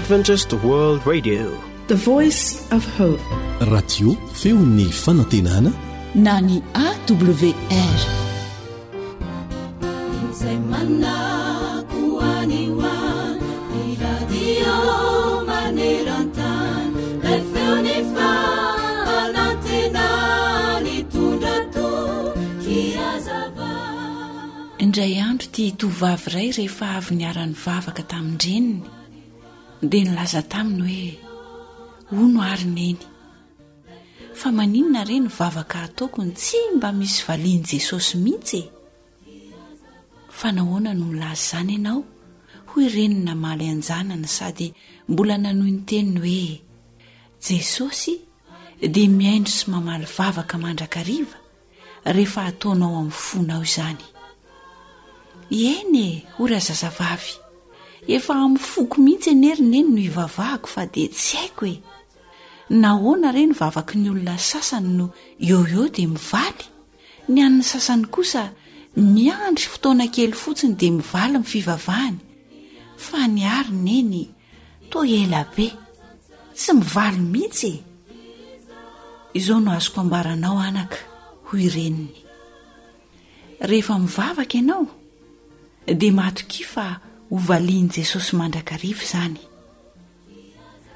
Adventist World Radio. The Voice of Hope. Radio feon'ny fanantenana na ny AWR. Izay manako any ho any, ny radio maneran-tany, ilay feon'ny fanantenana nitondra toky hazava. Indray andro ity tovovavy iray rehefa avy niara-nivavaka tamin-dreniny dia nilaza taminy hoe, Hono ary Neny, fa maninona re ny vavaka ataoko no tsy mba misy valian'i Jesosy mihitsy e? Fa nahoana no milaza izany ianao? hoy reniny namaly an-janany sady mbola nanohy ny teniny hoe, Jesosy dia mihaino sy mamaly vavaka mandrakariva rehefa ataonao amin'ny fonao izany. Eny e, hoy razazavavy, efa amin'ny foko mihitsy anie ry neny no ivavahako fa dia tsy haiko e. Nahoana re ny vavaky ny olona sasany no eo eo dia mivaly, ny an'ny sasany kosa miandry fotoana kely fotsiny dia mivaly ny fivavahany, fa ny ahy ry neny toa ela be, tsy mivaly mihitsy e. Izao no azoko ambara anao anaka, hoy reniny. Rehefa mivavaka ianao dia matokia fa ho valian'i Jesosy mandrakariva izany.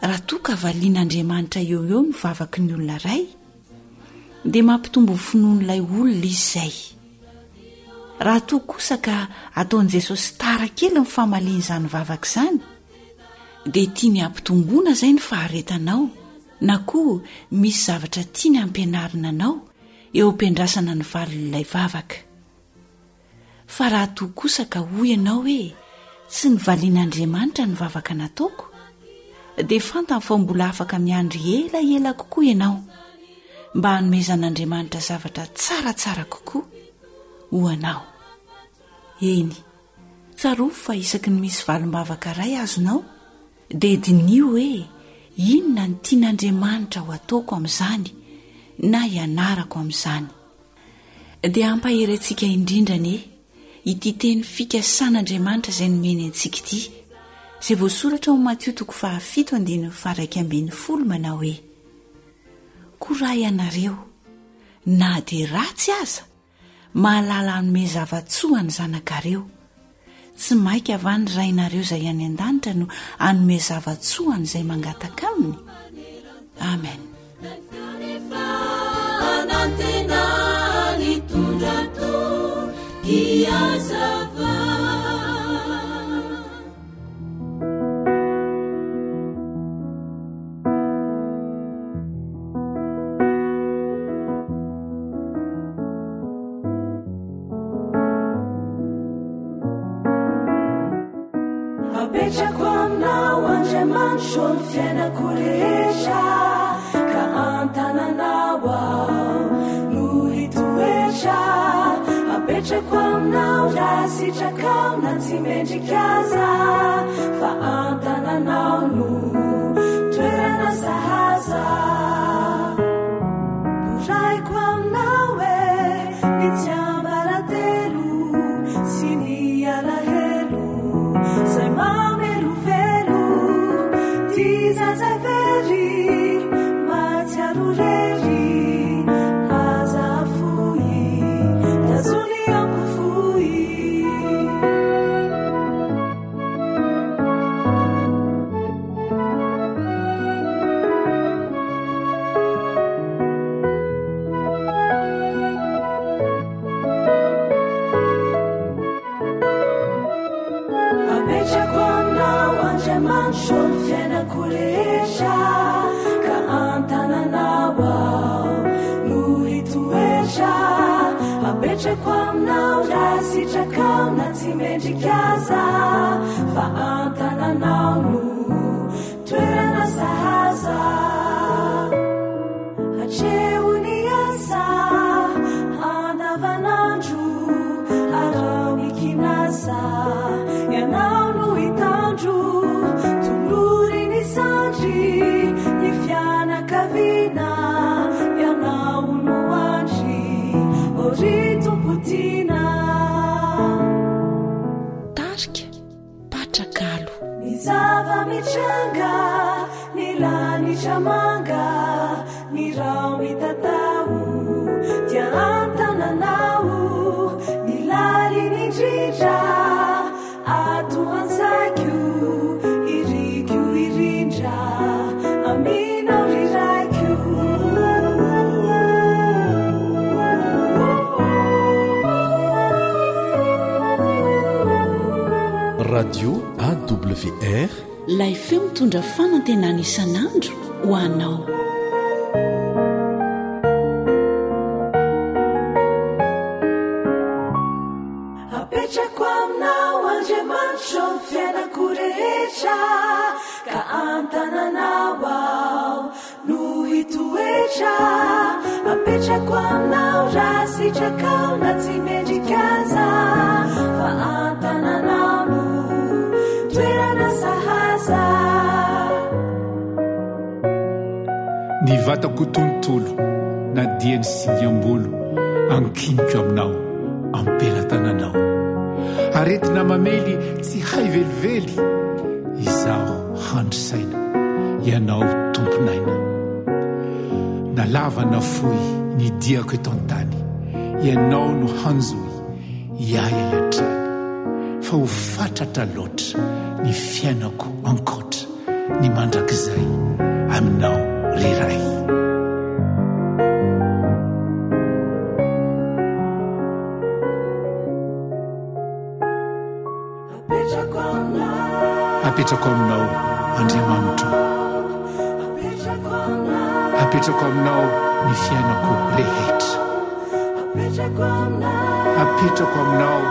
Raha toa ka valian'Andriamanitra eo eo ny vavaky ny olona iray, dia mampitombo ny finoan'ilay olona izy izay. Raha toa kosa ka ataon'i Jesosy tara kely ny famaliana izany vavaka izany, dia tiany hampitomboana izay ny faharetanao na koa misy zavatra tiany hampianarina anao eo am-piandrasana ny valin'ilay vavaka. Fa raha toa kosa ka hoy ianao hoe tsy novalian'Andriamanitra ny vavaka nataoko, dia fantany fa mbola afaka miandry ela ela kokoa ianao mba hanomezan'Andriamanitra zavatra tsaratsara kokoa ho anao. Eny, tsarovy fa isaky ny misy valim-bavaka iray azonao, dia diniho hoe inona no tian'Andriamanitra ho ataoko amin'izany na hianarako amin'izany. Dia hampahery antsika indrindra anie ity teny fikasan'Andriamanitra izay nomeny antsika ity, izay voasoratra ao Matio toko fahafito andininy faha-11 manao hoe, Koa raha ianareo, na dia ratsy aza, mahalala hanome zava-tsoa ny zanakareo. Tsy maika va ny Rainareo izay any an-danitra no hanome zava-tsoa an'izay mangataka aminy? Amen. Apetrako aminao Andriamanitro ny fiainako rehetra ka an-tananao aho no hitoetra. Apetrako aminao raha sitrakao na tsy mendrika aza fa an-tananao no toerana sahaza. Borahiko aminao e ny tsiambaratelo sy ny alahelo izay mamelovelo ty zaza very mahatsiaro rery aza afoy tazony ampofoy. Apetrako aminao Andriamanitro ny fiainako rehetra ka an-tananao aho no hitoetra. Apetrako aminao raha sitrakao na tsy mendrika aza fa an-tananao no toerana sahaza. Hatreo ny asa andavanandro araho ny kinasa ianao no hitandro tolory ny sandry ny fianakaviana ianao no andry ô ry Tompo tiana. Tarika Patrakalo. Ny zava. mitatao dia an-tananao ny laliny indrindra ato an-tsaiko iriko irindra aminao ry raiko. Radio AWR. Ilay feo mitondra fanantenana isan'andro ho anao. Apetrako aminao Andriamanitro ny fiainako rehetra ka an-tananao aho no hitoetra. Apetrako aminao raha sitrakao na tsy mendrika aza fa an-tananao no toerana sahaza. Ny vatako tontolo na dia ny singam-bolo ankiniko aminao am-pelatananao. Aretina mamely tsy hay velively izaho handry saina ianao tompon'aina. Na lava na fohy ny diako eto an-tany ianao no hanjohy iahy hatrany fa ho fatratra loatra ny fiainako ankoatra ny mandrakizay aminao ry Ray. Apetrako aminao Andriamanitro. Apetrako aminao ny fiainako rehetra. Apetrako aminao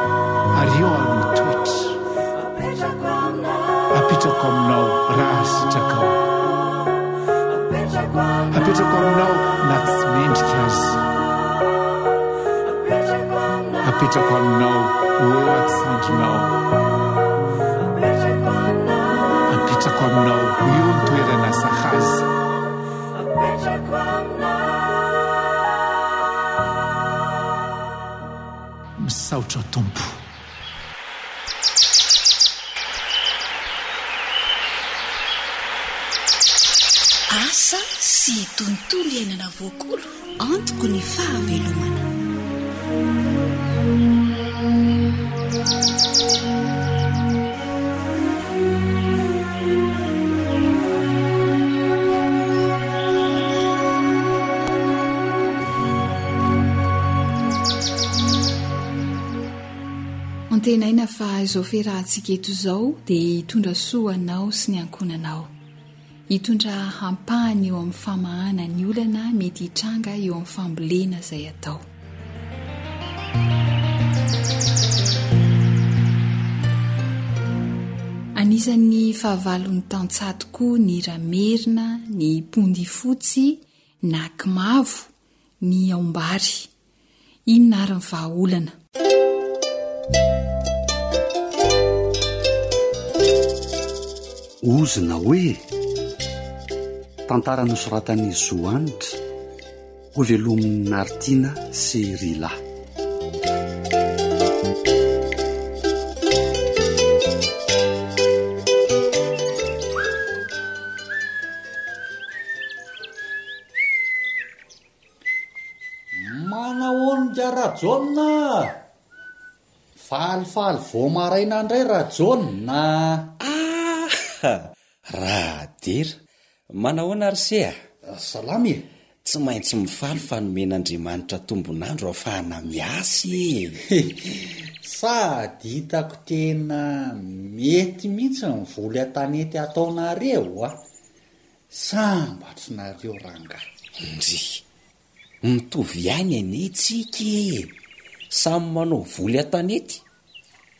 ary eo aho no toetra. Apetrako aminao raha sitrakao. Apetrako aminao na tsy mendrika aza. Apetrako aminao ho eo an-tsandrinao. Apetrako aminao ho eo ny toerana sahaza. Misaotra Tompo. Asa sy tontolo iainana voakolo antoko ny fahavelomana. Antenaina fa izao fiarahantsika eto izao dia hitondra soa ho anao sy ny ankohonanao. Hitondra ampahany eo amin'ny famahana ny olana mety hitranga eo amin'ny fambolena izay atao. Anisan'ny fahavalon'ny tantsaha tokoa ny ramerina, ny pondifotsy na kimavo, ny aombary. Inona ary ny vahaolana? Ozona hoe tantara nosoratan'i Zo Hanitra, hovelomin'i Naritiana sy Rila. Manahoana ingahy Rajaona a! Falifaly vao maraina indray Rajaona a! Ah! Radera! Manahoana ry se a! Salama e! Tsy maintsy mifaly fa nomen'Andriamanitra tombon'andro ahafahana miasa e! Sady hitako tena mety mihitsy ny voly an-tanety ataonareo a! Sambatry nareo rangahy. Ndry. Mitovy ihany anie tsika e! Samy manao voly an-tanety.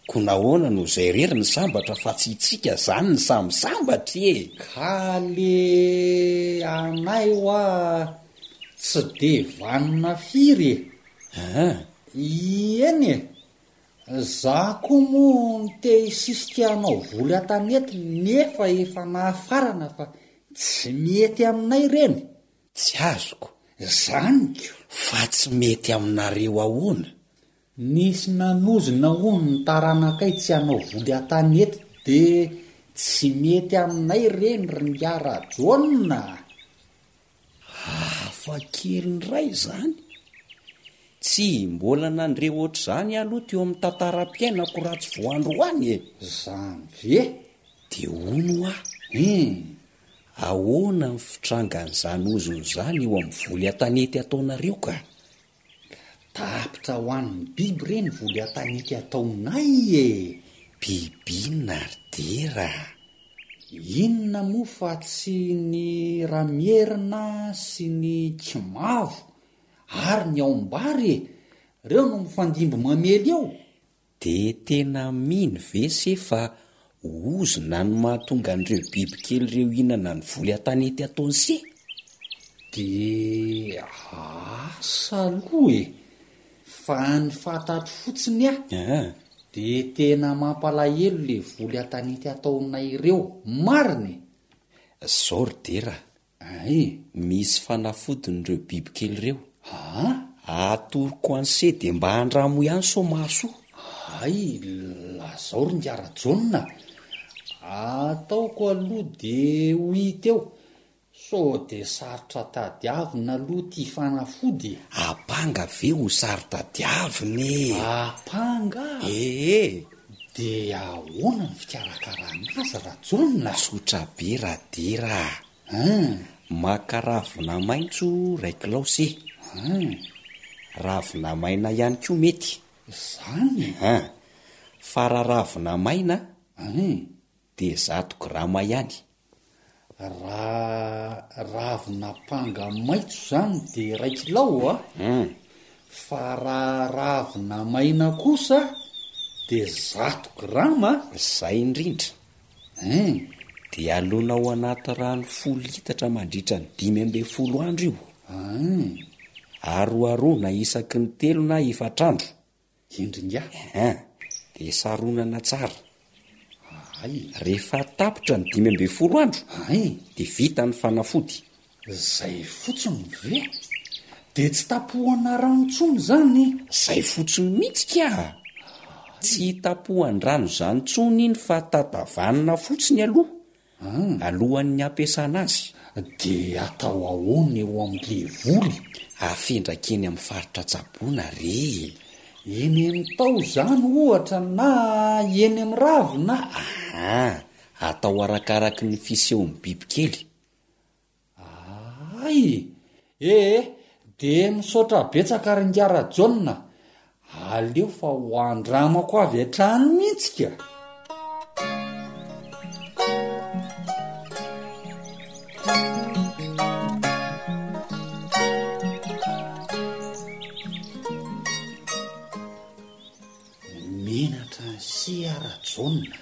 Ko nahoana no zay irery no sambatra fa tsy itsika zany ny samy sambatra e! Ka le anay hoa tsy de vanona firy e! An! Eny e! Za koa moa te hisisika hanao voly an-tanety nefa efa nahafarana fa tsy mety aminay ireny. Tsy azoko. Zany ko. Fa tsy mety aminareo ahoana? Nisy nanozona hono ny taranakay tsy hanao voly an-tanety de tsy mety aminay ireny ry ingahy Rajaona a! Hafa. Hafa kely indray izany! Tsy mbola nandre ohatr'izany aho aloha teo amin'ny tantaram-piainako raha tsy vao androany e! Zany ve? Dia hono hoa, Hum! ahoana ny fitrangan'izany ozona izany eo amin'ny voly an-tanety ataonareo ka? Ka tapitra ho an'ny biby re ny voly an-tanety ataonay e! Biby inona ry Dera a? Inona moa fa tsy ny ramierina sy ny kimavo ary ny aombary e! Reo no mifandimby mamely eo! De tena mino ve se fa ozona no mahatonga an'ireo biby kely ireo hihinana ny voly an-tanety ataony se? De asa aloha e! Fa ny fantatro fotsiny ah, de tena mampalahelo le voly an-tanety ataonay ireo, marina e! Zao ry Dera Ay! Misy fanafodiny ireo bibikely ireo. Aa! Atoroko an'se de mba andramo ihany sao mahasoa. Hay, lazao ry Ingahy Rajaona a! Ataoko aloha de ho hita eo. Sao de sarotra tadiavina aloha ty fanafody e! Apanga ve ho saro-tadiavina e? Apanga? Ee! De ahoana ny fikarakarana azy Rajaona? Tsotra be Radera a! Hein! Maka ravina maitso ray kilao se. Hein! Ravina maina ihany koa mety. Zany? Hein! Fa raha ravina maina Hein! dia zato grama ihany. Raha ravina panga maitso zany dia iray kilao a! Hum. Fa raha ravina maina kosa dia zato grama a! Zay indrindra. Hein! Dia alona ao anaty rano folo litatra mandritra ny 15 andro io. Hein! Aroharoana isaky ny telo na efatra andro. Hendry ingahy. Hein! Dia saronana tsara. Hay. Rehefa tapitra ny 15 andro, Hay. dia vita ny fanafody. Zay fotsiny ve? Dia tsy tapohana rano intsony izany? Zay fotsiny mihitsy ka! Tsy tapohan-drano izany intsony iny fa tatavanina fotsiny aloha, alohan'ny hampiasana azy. Dia atao ahoana eo amin'le voly? Afindra keny amin'ny faritra tsaboina re e! Eny amin'ny taho izany ohatra na eny amin'ny ravina? Aha, atao arakaraky ny fisehon'ny bibikely. Hay! Ee, dia misaotra betsaka ry Ingahy Rajaona, aleo fa ho andramako avy hatrany mihitsy ka! Menatra an'se aho Rajaona.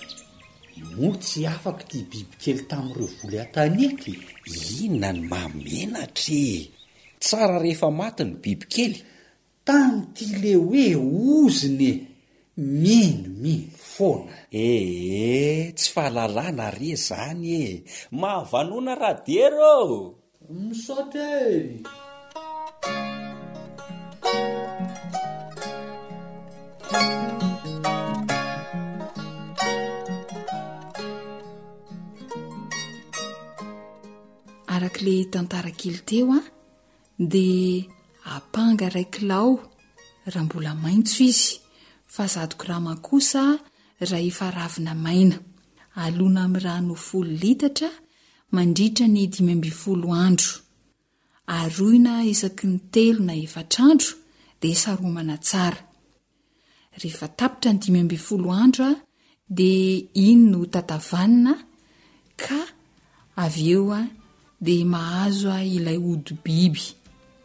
Moa tsy afaka ity bibikely tamin'ireo voly an-tanety e? Inona no mahamenatra e? Tsara rehefa maty ny bibikely. Tamin'ity le hoe ozona e! Mino mino foana. Ee, tsy fahalalana re zany e! Mahavanona Radera ô! Misaotra e! Arak'ilay tantara kely teo an, dia apanga iray kilao raha mbola maitso izy, fa zato grama kosa raha efa ravina maina. Alona amin'ny rano folo litatra mandritra ny 15 andro. Aroina isaky ny telo na efatra andro dia saromana tsara. Rehefa tapitra ny 15 andro dia iny no tatavanina ka avy eo dia mahazo ilay hodi-biby.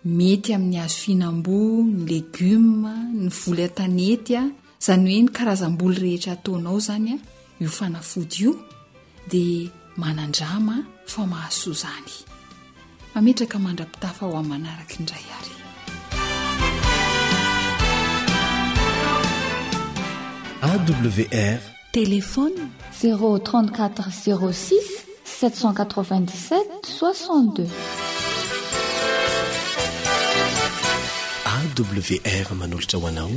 Mety amin'ny hazo fihinam-boa, ny legioma, ny voly an-tanety, izany hoe ny karazam-boly rehetra ataonao izany io fanafody io dia manandrama fa mahasoa izany. Mametraka mandra-pitafa ho amin'ny manaraka indray ary. AWR Téléphone 034 06 797 62. AWR manolotra ho anao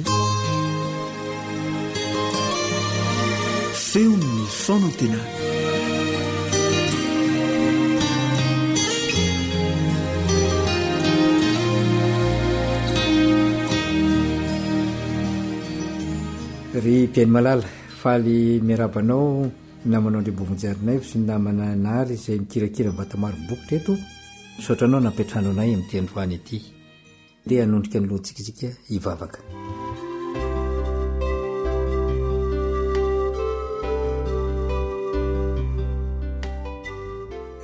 Feon'ny fanantenana. Ry mpihaino malala, faly miarahaba anao ny namanao Andriambovonjy Harinaivo sy ny namana Nary izay mikirakira Ambatomaro bokotra eto. Misaotra anao nampiantrano anay amin'ity androany ity. Ndeha hanondrika ny lohantsika isika hivavaka.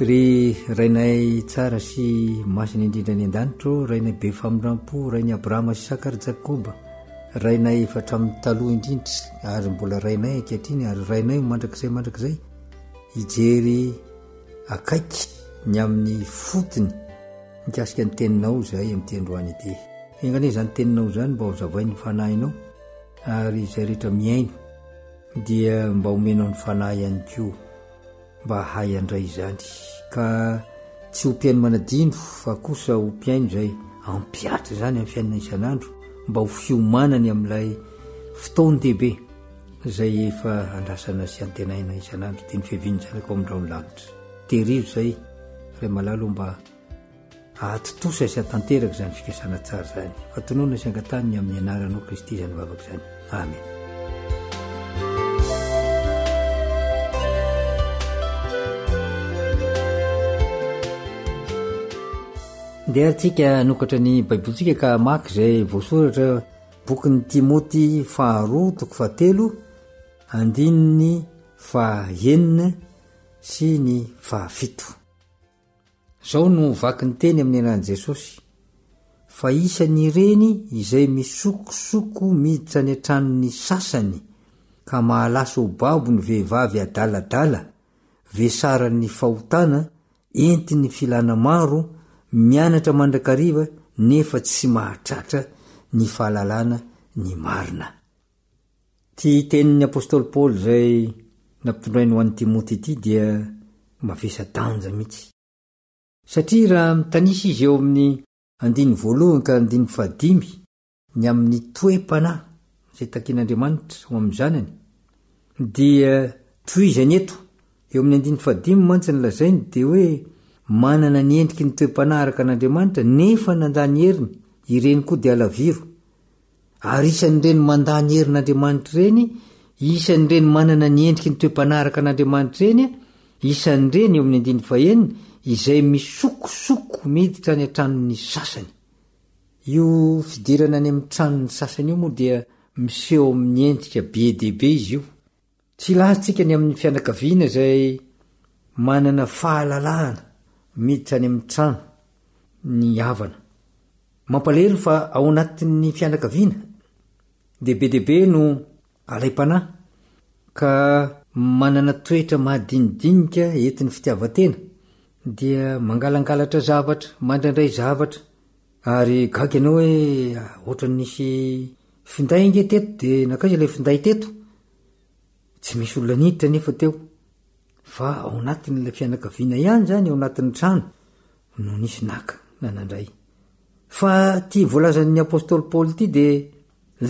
Ry Rainay tsara sy masina indrindra any an-danitra ô, Rainay be famindram-po, Rain'i Abrahama sy Isaka ary Jakoba, Rainay efa hatramin'ny taloha indrindra ary mbola Rainay ankehitriny ary Rainay ho mandrakizay mandrakizay, hijery akaiky ny amin'ny fotony mikasika ny Teninao izahay amin'ity androany ity. Enga anie izany Teninao izany mba hozavain'ny Fanahinao ary izay rehetra mihaino dia mba homenao ny Fanahy ihany koa mba hahay handray izany ka tsy ho mpihaino manadino fa kosa ho mpihaino izay hampihatra izany amin'ny fiainana isan'andro mba ho fiomanany amin'ilay fotoan-dehibe izay efa andrasana sy antenaina isan'andro dia ny fiavian'ny Zanakao amindrao ny lanitra. Tehirizo izay Ray malala o mba hahatontosa sy hahatanteraka izany fikasana tsara izany. Fa tononina sy angatahiny ny amin'ny anaranao Kristy izany vavaka izany. Amen. Ndeha ary tsika hanokatra ny Baibolintsika ka hamaky izay voasoratra bokin'i Timoty faharoa toko fahatelo andininy fahenina sy ny fahafito. Izao no vaky ny teny amin'ny anaran'i Jesosy, Fa isan'ireny izay misokosoko miditra any an-tranon'ny sasany ka mahalasa ho babo ny vehivavy adaladala, vesaran'ny fahotana, entin'ny filana maro, mianatra mandrakariva nefa tsy mahatratra ny fahalalana ny marina. Ity tenin'ny apostoly Paoly izay nampitondrainy ho an'i Timoty ity dia mavesa-danja mihitsy. Satria raha mitanisa izy eo amin'ny andininy voalohany ka andininy fahadimy ny amin'ny toe-panahy izay takin'Andriamanitra ho amin'ny zanany, dia tohizany eto, eo amin'ny andininy fahadimy mantsy ny lazainy dia hoe manana ny endriky ny toe-panahy araka an'Andriamanitra nefa nandà ny heriny, ireny koa dia alaviro. Ary isan'ireny mandà ny herin'Andriamanitra ireny, isan'ireny manana ny endriky ny toe-panaraka an'Andriamanitra ireny, isan'ireny, eo amin'ny andininy fahenina, izay misokosoko miditra any an-tranon'ny sasany. Io fidirana any amin'ny tranon'ny sasany io moa dia miseho amin'ny endrika be dia be izy io. Tsy hilaza-tsika ny amin'ny fianakaviana izay manana fahalalahana miditra any amin'ny trano ny havana. Mampalahelo fa ao anatin'ny fianakaviana dia be dia be no alaim-panahy ka manana toetra mahadinidinika entin'ny fitiavan-tena dia mangalangalatra zavatra, mandraindray zavatra ary gaga ianao hoe ohatran'ny nisy finday ange teto dia nankaiza ilay finday teto? Tsy misy olona niditra anefa teo fa ao anatin'ilay fianakaviana ihany izany ao anatin'ny trano no nisy naka na nandray. Fa ity voalazan'ny apostoly Paoly ity dia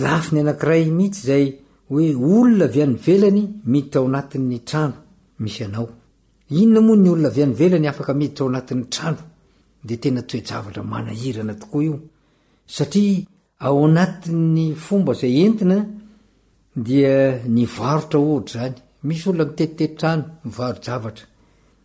lafiny anankiray mihitsy izay hoe olona avy any ivelany miditra ao anatin'ny trano misy anao. Inona moa ny olona avy any ivelany afaka miditra ao anatin'ny trano? Dia tena toe-javatra manahirana tokoa io satria Ao anatin'ny fomba izay entina dia ny varotra ohatra izany. Misy olona mitetitety trano mivaro-javatra.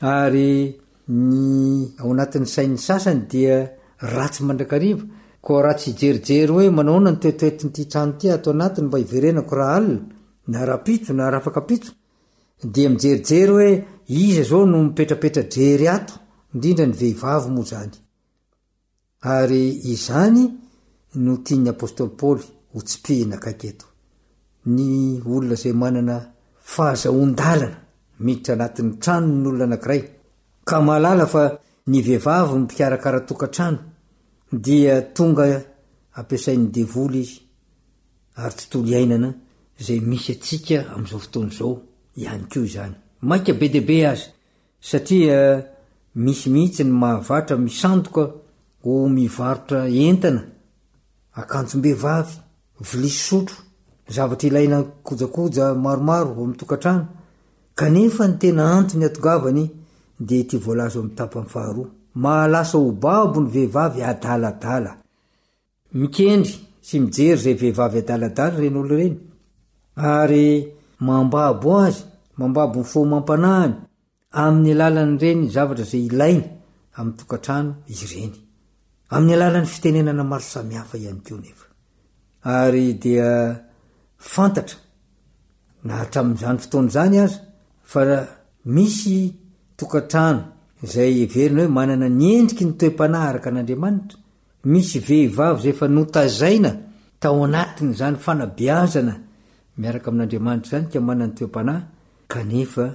Ary ny ao anatin'ny sain'ny sasany dia ratsy mandrakariva. Koa raha tsy hijerijery hoe manao ahoana ny toetoetin'ity trano ity ato anatiny mba hiverenako raha alina, na rahampitso, na rahafakampitso, dia mijerijery hoe iza izao no mipetrapetra-drery ato, indrindra ny vehivavy moa izany. Ary izany no tian'ny apostoly Paoly ho tsipihina akaiky eto. Ny olona izay manana fahazahoan-dalana miditra anatin'ny tranon'ny olona anankiray, ka mahalala fa ny vehivavy no mpikarakara tokantrano, dia tonga ampiasain'ny devoly izy, ary tontolo iainana izay misy antsika amin'izao fotoana izao ihany koa izany. Mainka be dia be aza Satria misy mihitsy ny mahavatra misandoka ho mivarotra entana, akanjom-behivavy, vilia sy sotro, zavatra ilaina kojakoja maromaro ao amin'ny tokantrano, kanefa ny tena antony atongavany dia ity voalaza ao amin'ny tapany faharoa, mahalasa ho babo ny vehivavy adaladala. Mikendry sy mijery izay vehivavy adaladala ireny olona ireny. Ary mambabo azy, mambabo ny fo amam-panahiny amin'ny alalan'ireny zavatra izay ilainy amin'ny tokantrano ireny. Amin'ny alalan'ny fitenenana maro samihafa ihany koa nefa. Ary dia fantatra na hatramin'izany fotoana izany aza fa misy tokantrano izay heverina hoe manana ny endriky ny toe-panahy araka an'Andriamanitra, misy vehivavy izay efa notazaina tao anatin'izany fanabeazana miaraka amin'Andriamanitra izany ka manana ny toe-panahy kanefa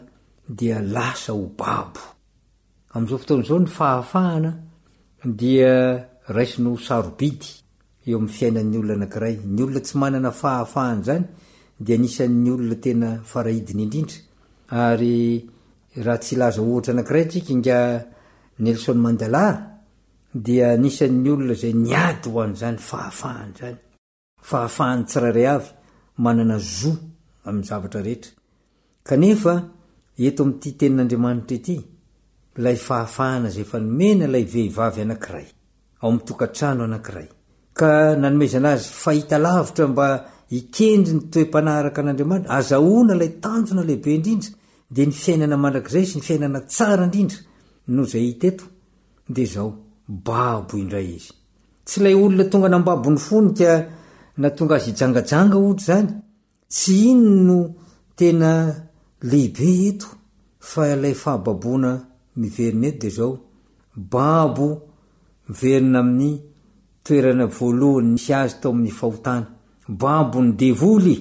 dia lasa ho babo. Amin'izao fotoana izao ny fahafahana dia raisina ho sarobidy eo amin'ny fiainan'ny olona anankiray. Ny olona tsy manana fahafahana izany dia anisan'ny olona tena farahidiny indrindra. Ary raha tsy hilaza ohatra anankiray tsika, ingahy Nelson Mandela dia anisan'ny olona izay niady ho an'izany fahafahana izany. Fahafahan'ny tsirairay avy manana zo amin'ny zavatra rehetra. Kanefa, eto amin'ity Tenin'Andriamanitra ity, ilay fahafahana izay efa nomena ilay vehivavy anankiray, ao amin'ny tokantrano anankiray, ka nanomezana azy fahita lavitra mba hikendry ny toe-panahy araka an'Andriamanitra, azahoana ilay tanjona lehibe indrindra, dia ny fiainana mandrakizay sy ny fiainana tsara indrindra noho izay hita eto, dia izao, babo indray izy. Tsy ilay olona tonga nambabo ny fony ka nahatonga azy hijangajanga ohatra izany, tsy iny no tena lehibe eto fa ilay fahababoana miverina eto dia izao, babo miverina amin'ny toerana voalohany nisy azy tao amin'ny fahotana, babo ny devoly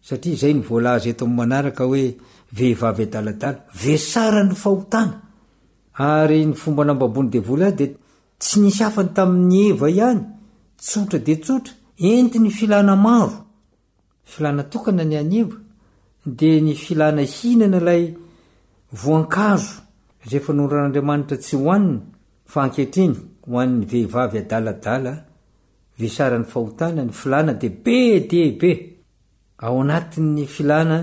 satria izay no voalaza eto amin'ny manaraka hoe vehivavy adaladala, vesaran'ny fahotana ary ny fomba nambaboan'ny devoly azy dia Tsy nisy hafany tamin'i Eva ihany, tsotra dia tsotra, entiny filana maro. Filana tokana ny an'i Eva, dia ny filana hihinana ilay voankazo izay efa noran'Andriamanitra tsy hohaniny, fa ankehitriny ho an'ny vehivavy adaladala, vesaran'ny fahotana, ny filana dia be dia be. Ao anatin'ny filana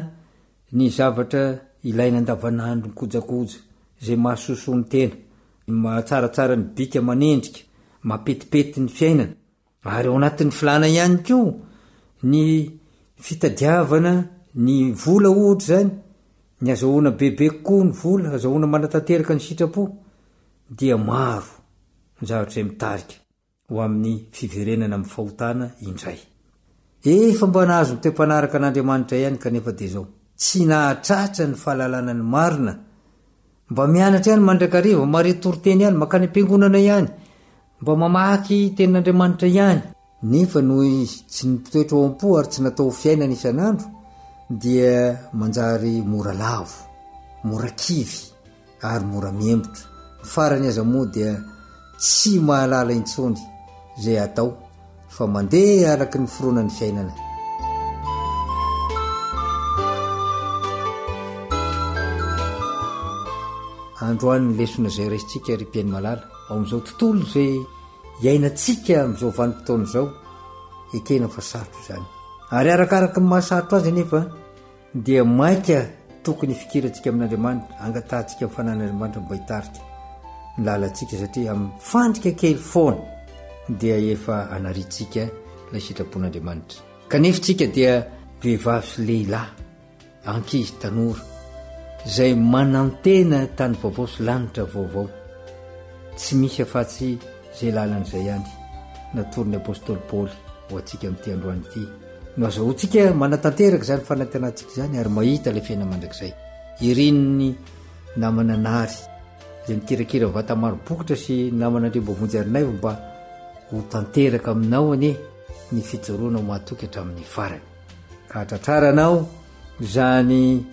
ny zavatra ilaina andavanandro ny kojakoja izay mahasosoa ny tena, mahatsaratsara ny bika aman'endrika, mampetipety ny fiainana. Ary ao anatin'ny filana ihany koa ny fitadiavana ny vola ohatra izany, ny azahoana bebe kokoa ny vola, azahoana manatanteraka ny sitrapo, dia maro ny zavatra izay mitarika. ho amin'ny fiverenana amin'ny fahotana indray. Efa mba nahazo ny toe-panaraka an'Andriamanitra ihany kanefa dia izao, tsy nahatratra ny fahalalana ny marina. Mba mianatra ihany mandrakariva, mahare toriteny ihany, mankany am-piangonana ihany, mba mamaky tenin'Andriamanitra ihany. Nefa noho izy tsy nitoetra ao am-po ary tsy natao ho fiainana isan'andro dia manjary mora lavo, mora kivy. ary mora miembotra. Ny farany aza moa dia tsy mahalala intsony izay atao fa mandeha araky ny fironan'ny fiainana. Androany ny lesona izay raisintsika ry mpihaino malala, ao amin'izao tontolo izay iainantsika amin'izao vanim-potoana izao, ekena fa sarotra izany. Ary arakaraky ny mahasarotra azy anefa, Dia mainka tokony hifikirantsika amin'Andriamanitra, hangatahantsika ny fananan'Andriamanitra mba hitarika ny lalantsika satria amin'ny fandrika kely foana dia efa anariantsika ilay sitrapon'Andriamanitra. Kanefa tsika dia vehivavy sy lehilahy, ankizy, tanora, izay manantena tany vaovao sy lanitra vaovao. Tsy misy afa-tsy izay lalana izay ihany natoron'ny apostoly Paoly ho antsika amin'ity androany ity. No azahoantsika manatanteraka izany fanantenantsika izany ary mahita ilay fiainana mandrakizay. Irin'ny namana Nary izay mikirakira vata maro bokotra sy namana Andriamboavonjy Arinaivo mba ho tanteraka aminao anie ny fijoroana ho mahatoky hatramin'ny farany. Ka hatratraranao izany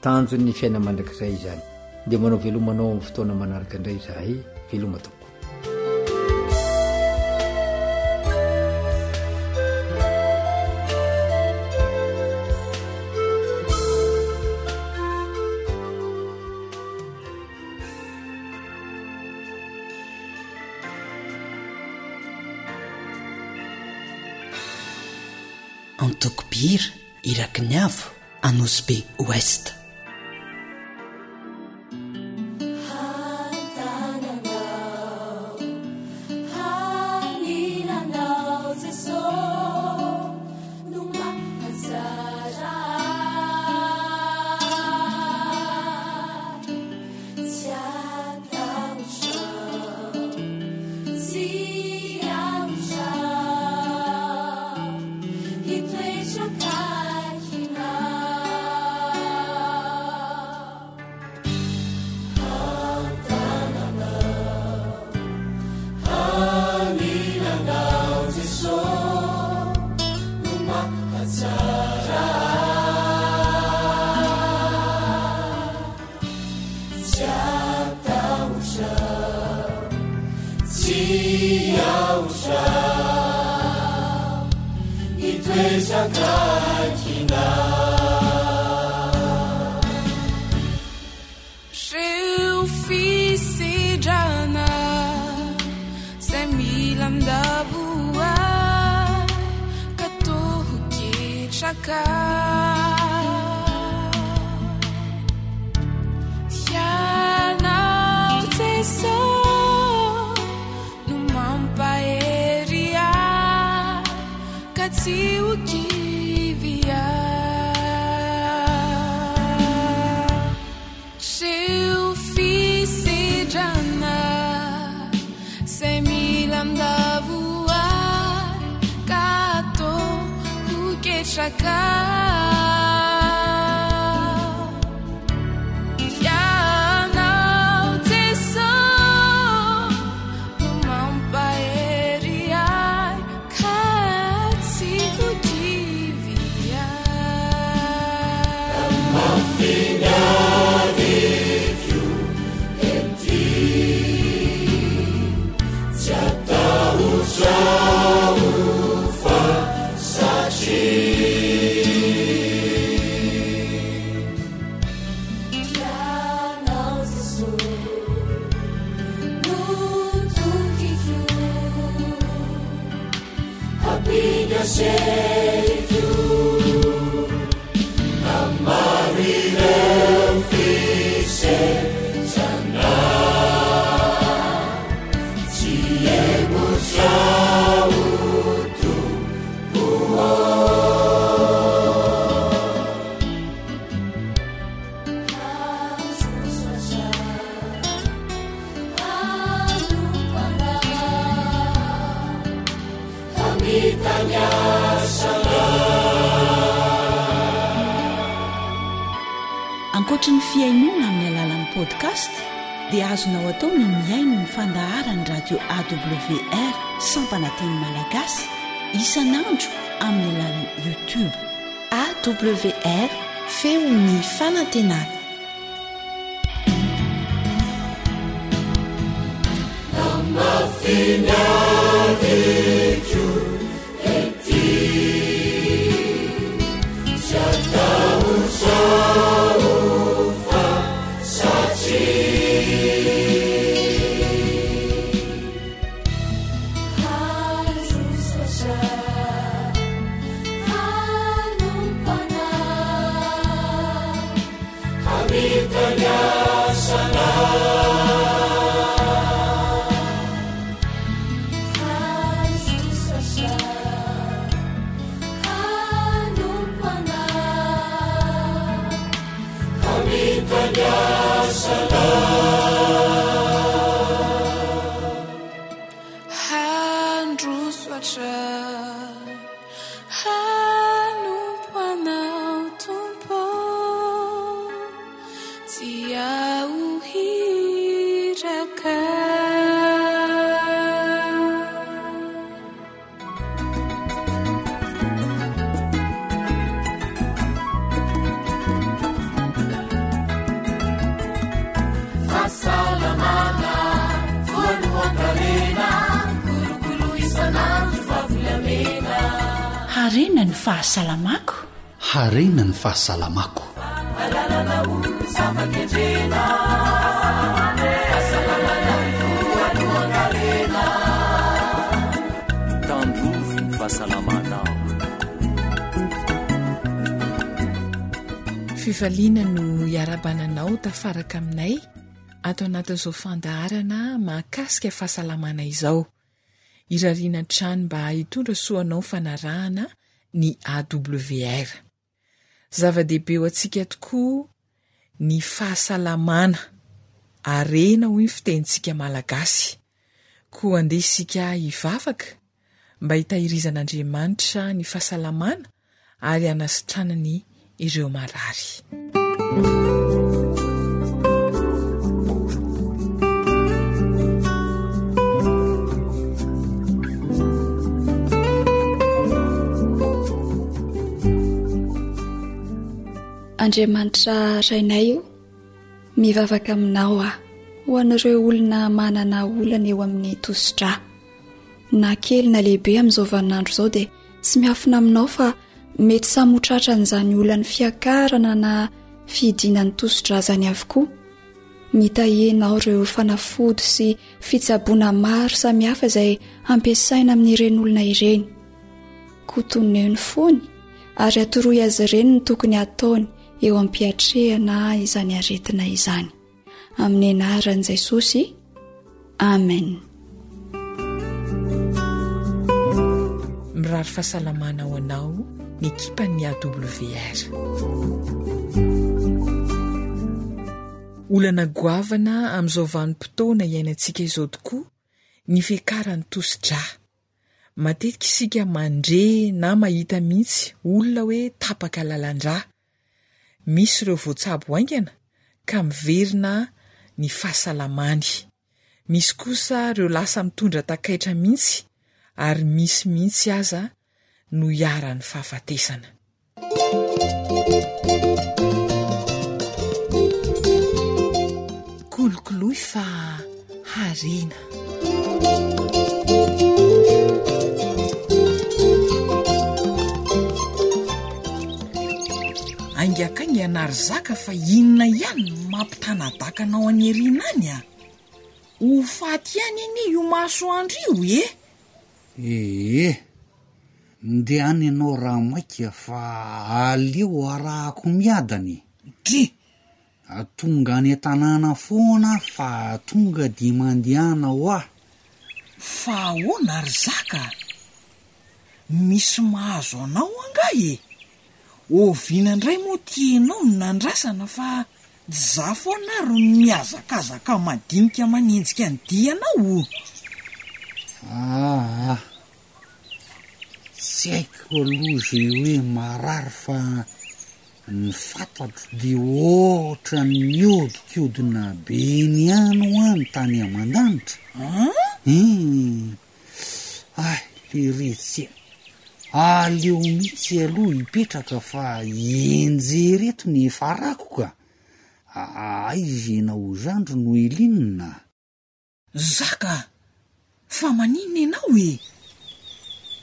Tanjon'ny fiainana mandrakizay izany. Dia manao veloma anao amin'ny fotoana manaraka indray izahay. Veloma tompoko. Antoko mpihira Iraky ny Avo Anosibe Ouest. Hitoetra akaikinao. Reo fisedrana zay mila mandavo ahy ka toa ho ketraka. Ianao Jeso no mampahery ahy ka tsy ho kivy aho. Reo fisedrana zay mila mandavo ahy ka toa ho ketraka. Ianao Jeso no mampahery ahy ka tsy ho kivy aho. Mafy ny adiko ety, tsy atahotra aho fa satria. Ianao Jeso no tokiko. Hampinga seriko na maro ireo fisedrana. Tsy hemotra ho Tompo ô. Ankoatry ny fihainoana amin'ny alalan'ny podcast dia azonao atao ny mihaino ny fandaharan'ny radio AWR sampana teny malagasy isan'andro amin'ny alalan'ny YouTube. AWR, feon'ny fanantenana. Namafy ny adiko ety, tsy atahotra aho fa satria. Handroso hanompo anao. Hamita ny asanao. Handroso hanompo anao. Hamita ny asanao. Handroso hatrany, hanompo Anao Tompo ô, tsy aho hiraka. Fahasalamana, voalohan-karena, kolokolo isan'andro fa volamena. Harena ny fahasalamako. Harena ny fahasalamako. Alalana ho zava-kendrena, fahasalamana voalohan-karena. Tandrovy ny fahasalamanao. Fifaliana no iarahabana anao tafaraka aminay ato anatin'izao fandaharana mahakasika fahasalamana izao. Irariana hatrany mba hitondra soa anao fanarahana ny AWR. Zava-dehibe ho antsika tokoa ny fahasalamana, harena hoy ny fitenintsika malagasy. Koa andeha isika hivavaka mba hitahirizan'Andriamanitra ny fahasalamana ary hanasitranany ireo marary. Andriamanitra Rainay o, mivavaka aminao aho ho an'ireo olona manana olana eo amin'ny tosi-drà. Na kely na lehibe amin'izao vaninandro izao dia. Tsy miafina aminao fa mety samy ho tratran'izany olan'ny fiakarana na fihidinan'ny tosi-drà izany avokoa. Mitahianao ireo fanafody sy fitsaboana maro samihafa izay ampiasaina amin'ireny olona ireny. Koa toneo ny fony ary atoroy azy ireny ny tokony hataony eo am-piatrehana izany aretina izany. Amin'ny anaran'i Jesosy. Amen. Mirary fahasalamana ho anao ny ekipan'ny AWR. Olana goavana amin'izao vanim-potoana iainantsika izao tokoa ny fiakaran'ny tosi-drà. Matetika isika mandre na mahita mihitsy olona hoe tapaka lalan-drà. Misy ireo voatsabo haingana ka miverina ny fahasalamany. Misy kosa ireo lasa mitondra takaitra mihitsy ary misy mihitsy aza no iharan'ny fahafatesana. Kolokoloy fa harena. Haingakaingana ry zaka fa inona ihany no mampitanadaka anao any aoriana any a? Ho faty ihany anie io masoandro io e! Ee, ndeha any ianao raha maika fa aleo arahako miadana e! Dry! Tonga any an-tanàna foana aho fa tonga dia mandehana hoa! Fa ahoana ry zaka a? Misy mahazo anao angaha e? Oviana indray moa ty enao no nandrasana fa za foana ary no mihazakazaka madinika manenjika ny dianao o! Aa! Tsy haiko aloha izay hoe marary fa ny fantatro dia ohatran'ny mihodinkodina be eny ihany hoa ny tany aman-danitra. An? Hum! Hay leretsy a! Aleo mihitsy aloha hipetraka fa hianjera eto ny efa rako ka! Aiza ianao zandry no Eline a? Zaka a! Fa maninona ianao e?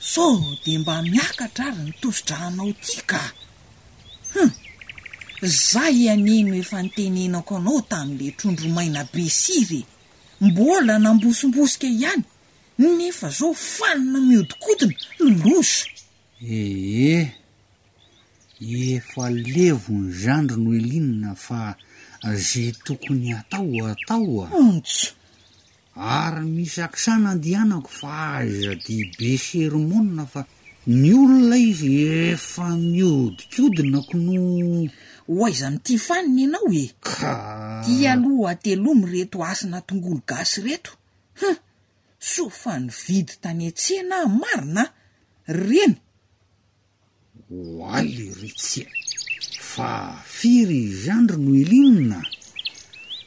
Sao dia mba miakatra ary ny tosi-drànao ity ka! Hum! Zay anie no efa nitenenako anao tamin'ilay trondro maina be sira e! Mbola nambosombosika ihany nefa zao fanina miodikodina, loza! Ee, efa levo ny zandry Noeline fa ze tokony atao atao a! Ontsa! Ary misy accent nandihanako fa aza de be sermona fa ny olona izy efa miodikodina ko no. Ho aiza amin'ity fanina ianao e? Ka. Ty aloha atelomy reto hasina tongolo gasy reto. Hum! Soa fa nividy tany an-tsena aho marina a! Reny! Oay lery tsia! Fa firy izany ry Noeline a?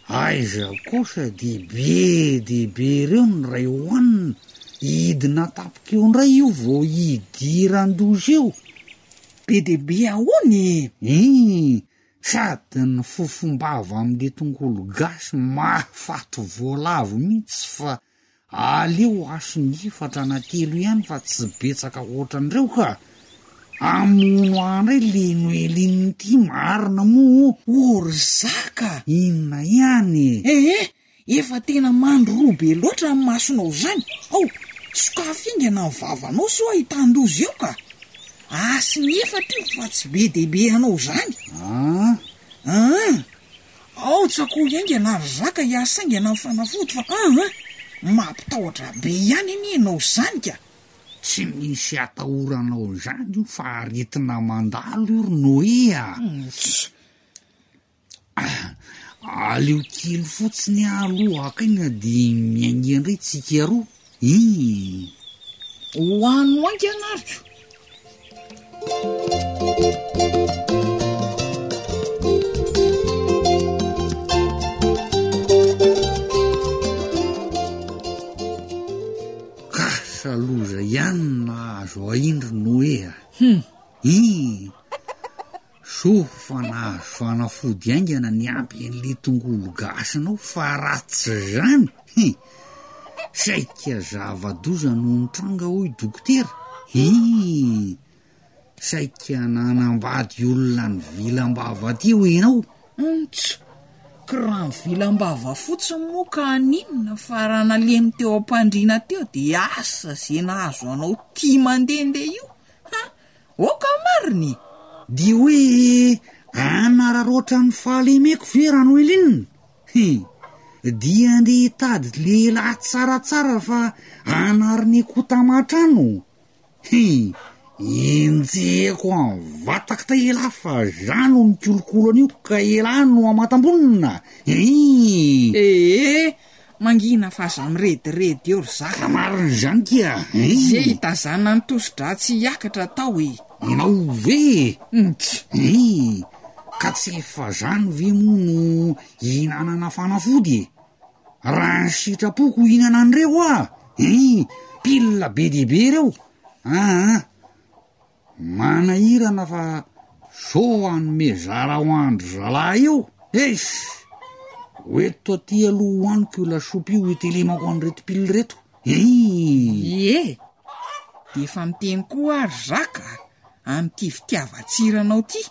Aiza kosa dia be dia be ireo ny ray hohanina, hidina tampoka eo indray io vao hidiran-doza eo. Be dia be ahoana e? Ii, sady ny fofom-bava amin'le tongolo gasy mahafaty voalavo mihitsy fa Aleo hasiny efatra na telo ihany fa tsy betsaka ohatran'ireo ka! Hamono ahy indray le Noeline ity marina moa o! O ry zaka! Inona ihany e? Ee, efa tena mandroa be loatra ny masonao izany, ao, sokafy haingana ny vavanao sao ahitan-doza eo ka! Hasiny efatra io fa tsy be dia be anao izany! An? An! Ao tsakoy haingana ry zaka hiasa haingana ny fanafody fa an an! Mampitahotra be ihany anie ianao izany ka! Tsy misy atahoranao izany io fa aretina mandalo io ry Noé a! Aleo kely fotsiny aho aloha haka aina dia miainga indray tsika roa ii. Ho any ho haingana ary ko! Kasa loza ihany no nahazo ahy iny ry Noé a! Hum! Ii! Soa fa nahazo fanafody haingana niampy an'le tongolo gasinao fa raha tsy zany, hi! Saika zava-doza no nitranga hoy dokotera. Hii! Saika nanambady olona nivilam-bava teo ianao? Ntsy! Ko raha nivilam-bava fotsiny moa ka haninona fa raha nalemy teo am-pandriana teo dia asa ze nahazo anao tia mandehandeha io ha! Oka marina e! Dia hoe hanararaotra ny fahalemeko ve Ranoeline? Hi! Dia andeha hitady lehilahy tsaratsara fa hanarine-ko taman-trano? Hi! Enjehiko amin'ny vatako tay elah fa za no mikolokolo an'io ka elah no hamatam-bonona! Hi! Ee, mangina fa aza mirediredy eo ry zaka. Ka marina izany kia! Hi! Ze hitazana ny tosi-drà tsy hiakatra atao e! Ianao ve? Nts! Hi! Ka tsy efa zany ve moa no hihinanana fanafody e? Raha ny sitrapoko hihinana an'ireo aho, hein, pile be dia be ireo, aa, manahirana fa zao hanome zara ho an-dry zalahy io, eish, ho eto aty aloha hohaniko io lasopy io hitelemako an'ireto pile ireto, hein. Ie, dia efa miteny koa aho ry zaka amin'ity fitiavan-tsiranao ity,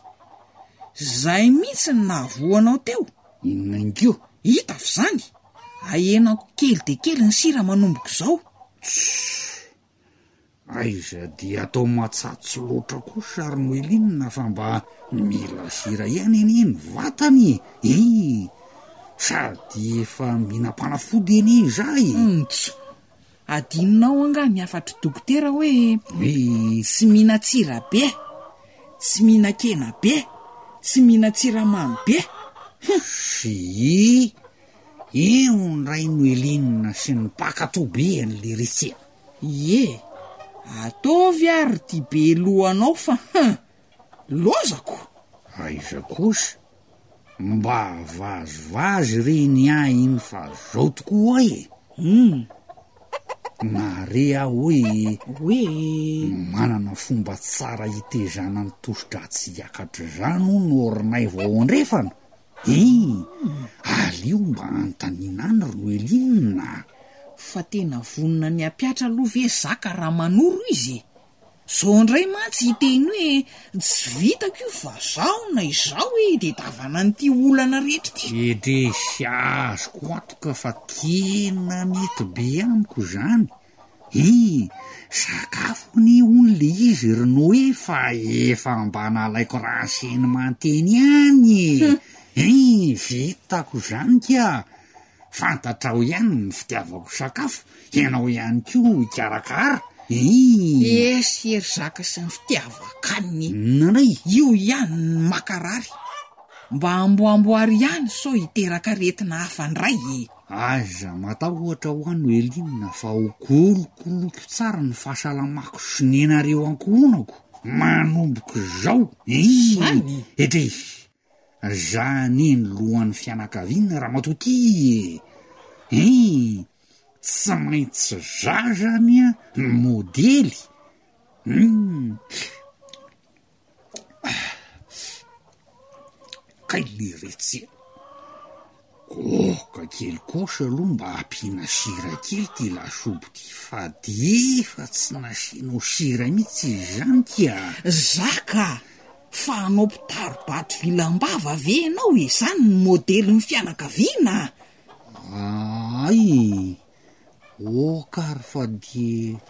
zay mihitsy no nahavoa anao teo. Inona ihany koa? Hita f'izany! Ahenako kely dia kely ny sira manomboka izao. Tssy! Aiza dia atao matsatso loatra kosa ry Noeline fa mba mila sira ihany anie ny vatana e! Ii! Sady efa mihinam-panafody anie izaho e! Ntsy! Adinonao angaha ny hafatr'i dokotera hoe tsy mihinan-tsira be, tsy mihinan-kena be, tsy mihinan-tsiramamy be? Hum! Sii! Eo indray Noeline sy ny mpakato be an'i leretsy a! Ie! Ataovy ary ity be lohanao fa hum! Lozako! Aiza kosa? Mba vazivazy re ny ahy iny fa zao tokoa e! Hum! Nahare aho hoe. Hoe? Manana fomba tsara hitezana ny tosi-dratsy hiakatra izany hono Orinaivo ao andrefana. Hein! Aleo mba anontaniana any ry Noeline a! Fa tena vonona ny hampiatra aloha ve zaka raha manoro izy e? Zao indray mantsy hiteny hoe tsy vitako io fa zaho na izaho e tedavana an'ity olana rehetra ity. Edresy azoko antoka fa tena mety be amiko izany e! Sakafo anie hono le izy ry Noé fa efa mba nalaiko renseignement teny ihany e! Hein! Vitako izany ka! Fantatrao ihany ny fitiavako sakafo, ianao ihany koa hikarakara eh! Esy ery zaka sy ny fitiavan-kanina e! Inona indray? Io ihany no makarary. Mba amboamboary ihany sao hiteraka aretina hafa indray e! Aza matahotra hoa Noeline fa ho kolokoloiko tsara ny fahasalamako sy nenareo ankohonako manomboka izao eh! Izany? Edrey! Za anie ny lohan'ny fianakaviana ramatoa ty e! Hein! Tsy maintsy za zany an ny modely! Hum! Kay leretsy a! Goaka kely kosa aloha mba ampiana sira kely ty lasopy ty fa d'efa tsy nasianao sira mihitsy izy zany kia. Zaka! Fa hanao mpitari-bato vilam-bava ve ianao e? Zany ny modelin'ny fianakaviana? Ay! Ok ary fa dia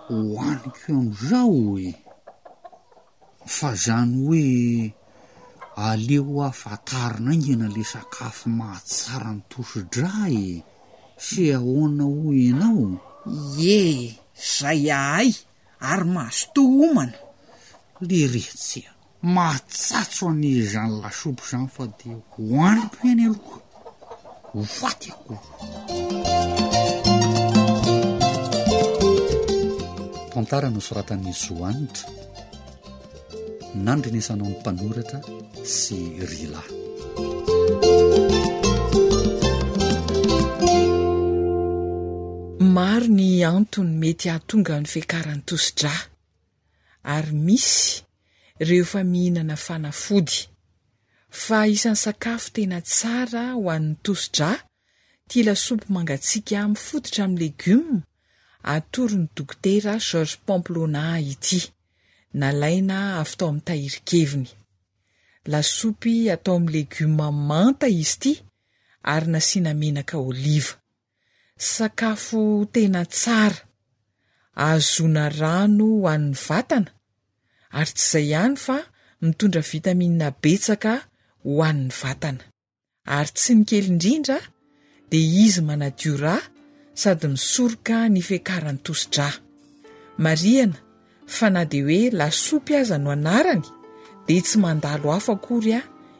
hohaniko amizao e! Fa zany hoe aleo aho fantarina haingana le sakafo mahatsara ny tosi-drà e! Se ahoana hoy ianao? Ie, zay ahay ary mazotoa homana. Leretsy a! Mahatsatso anie izany lasopy izany fa dia hohaniko ihany aloha. Ho faty akory. Tantara nosoratan'i Zo Hanitra, nandrenesanao ny mpanoratra sy Rila. Maro ny antony mety hahatonga ny fiakaran'ny tosi-drà, ary misy ireo efa mihinana fanafody. Fa isan'ny sakafo tena tsara ho an'ny tosi-drà ity lasopy mangatsiaka mifototra amin'ny legioma. atoron'ny Dokotera Georges Pamplona ity, nalaina avy tao amin'ny tahirin-keviny. Lasopy atao amin'ny legioma manta izy ity ary nasiana menaka oliva. Sakafo tena tsara, ahazoana rano ho an'ny vatana ary tsy izay ihany fa mitondra vitamina betsaka ho an'ny vatana. Ary tsy ny kely indrindra dia izy manadio rà sady misoroka ny fiakaran'ny tosi-drà. Marihana fa na dia hoe lasopy aza no anarany dia tsy mandalo afo akory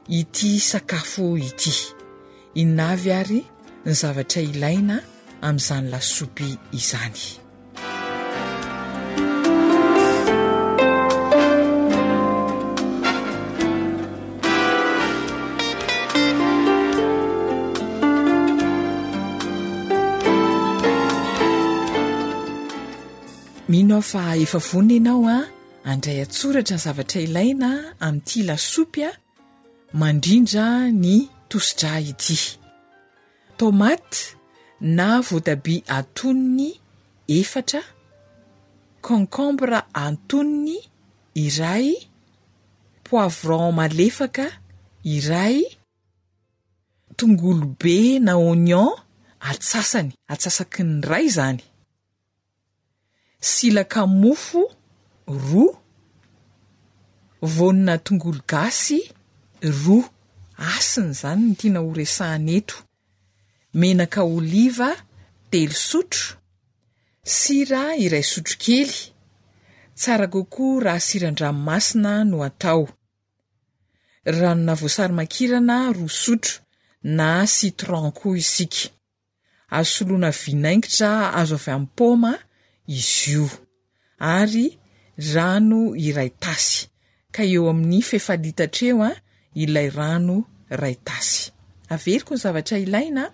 ity sakafo ity. Inona avy ary ny zavatra ilaina amin'izany lasopy izany? Mino aho fa efa vonona ianao a handray an-tsoratra ny zavatra ilaina amin'ity lasopy a mandrindra ny tosi-drà ity. Tomate na voatabia antonony efatra, concombre antonony iray, poivron malefaka iray, tongolo be na oignon atsasany, atsasaky ny iray izany. Silaka mofo roa, voanina tongolo gasy roa, hasina izany no tiana ho resahana eto, menaka oliva telo sotro, sira iray sotrokely, tsara kokoa raha siran-dranomasina no atao, ranona voasary makirana roa sotro na citron koa isika. Azo soloina vinaingitra azo avy amin'ny paoma izy io, ary rano iray tasy, ka eo amin'ny fefa-litatra eo ilay rano iray tasy. Averiko ny zavatra ilaina,